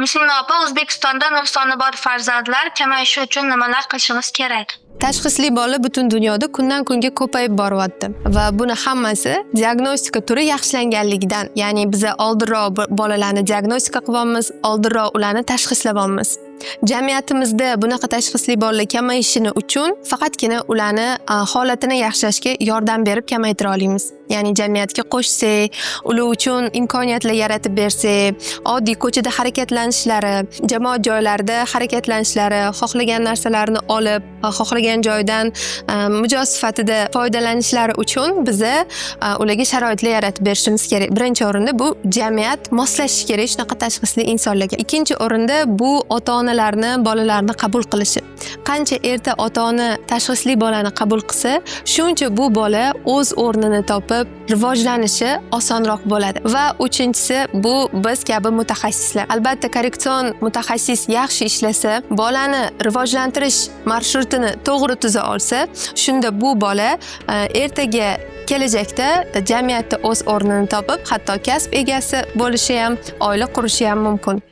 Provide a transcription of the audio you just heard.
Muslima opa, O'zbekistonda nuqsoni bor farzandlar kamayishi uchun nimalar qilishimiz kerak? Tashxisli bola butun dunyoda kundan kunga ko'payib boryapti va buni hammasi diagnostika turi yaxshilanganligidan, ya'ni biza oldinroq bolalarni diagnostika qilyapmiz, oldinroq ularni tashxislayapmiz. Jamiyatimizda bunaqa tashxisli bolalar kamayishini uchun faqatgina ularni holatini yaxshilashga yordam berib kamaytira olamiz. Ya'ni jamiyatga qo'shsak, ular uchun imkoniyatlar yaratib bersak, oddiy ko'chada harakatlanishlari, jamoat joylarida harakatlanishlari, xohlagan narsalarini olib, xohlagan joydan mijoz sifatida foydalanishlari uchun biza ularga sharoitlar yaratib berishimiz kerak. Birinchi o'rinda bu jamiyat moslashishi kerak shunaqa tashxisli insonlarga. Ikkinchi o'rinda bu ota-onalarni bolalarni qabul qilishi. Qancha erta ota-ona tashxisli bolani qabul qilsa, shuncha bu bola o'z o'rnini topib, rivojlanishi osonroq bo'ladi. Va uchinchisi bu biz kabi mutaxassislar. Albatta, korreksion mutaxassis yaxshi ishlasa, bolani rivojlantirish marshrutini to'g'ri tuza olsa, shunda bu bola ertaga kelajakda jamiyatda o'z o'rnini topib, hatto kasb egasi bo'lishi ham, oila qurishi ham mumkin.